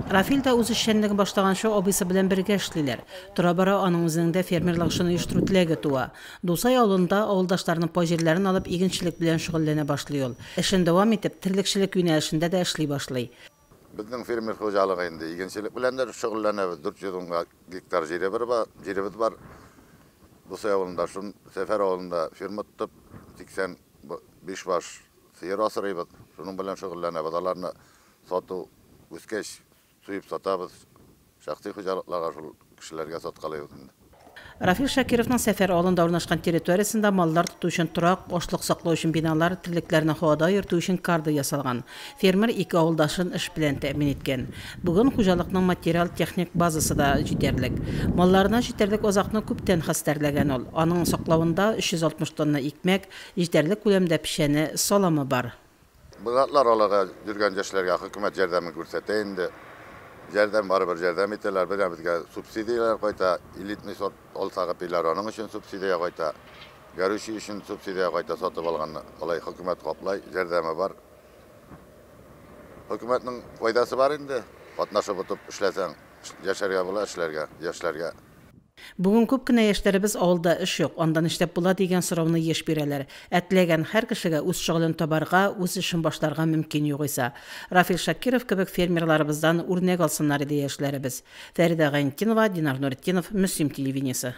Рафил дә үз эшчәнлеген башлаганчы абыйсы белән бергә эшлиләр. Тора-бара аның үзенең дә фермерлык эшен оештыру теләге туа. Дусай авылында авылдашларының пай җирләрен алып игенчелек белән шөгыльләнә башлый ул. Эшен дәвам итеп, терлекчелек юнәлешендә дә эшли башлый. Безнең фермер хуҗалыгы инде игенчелек белән дә шөгыльләнәбез. 410 гектар җиребез бар. Дусай авылында, шун Сәфәр авылында ферма тотып, 85 баш сыер асрыйбыз. Шуның белән шөгыльләнәбез. Аларны сату үскәч суеп сатабыз. Шәхси хуҗалыкларга, шул кешеләргә саткалыйбыз инде. Рафил Шакировның Сәфәр авылында урнашкан территориясендә маллар тоту өчен торак, ашлык саклау өчен биналар, терлекләрне һавада йөртү өчен карда ясалган. Фермер ике авылдашын эш белән тәэмин иткән. Бүген хуҗалыкның материаль-техник базасы да җитәрлек. Малларына җитәрлек азыкны күптән хәстәрләгән ул. Аның саклавында 360 тонна икмәк, җитәрлек күләмдә печәне, саламы бар. Быгатлар алага йөргән яшьләргә хөкүмәт ярдәмен күрсәтә инде. Ярдәм барыбер ярдәм итәләр. Менә безгә субсидияләр кайта. Элитный сорт алсак әпиләр, аның өчен субсидия кайта. Горючий өчен субсидия кайта сатып алганны. Алай хөкүмәт каплай, ярдәме бар. Хөкүмәтнең файдасы бар инде. Катнашып отып эшләсәң, яшәргә була, эшләргә, яшьләргә. Бүген күп кенә яшьләребез авылда эш юк, анда нишләп була дигән сорауны еш бирәләр. Ә теләгән һәр кешегә үз шөгылен табарга, үз эшен башларга мөмкин югыйсә. Рафил Шакиров кебек фермерларыбыздан үрнәк алсыннар иде яшьләребез. Фәридә Гайнетдинова, Динар Нуретдинов, Мөслим телевидениесе.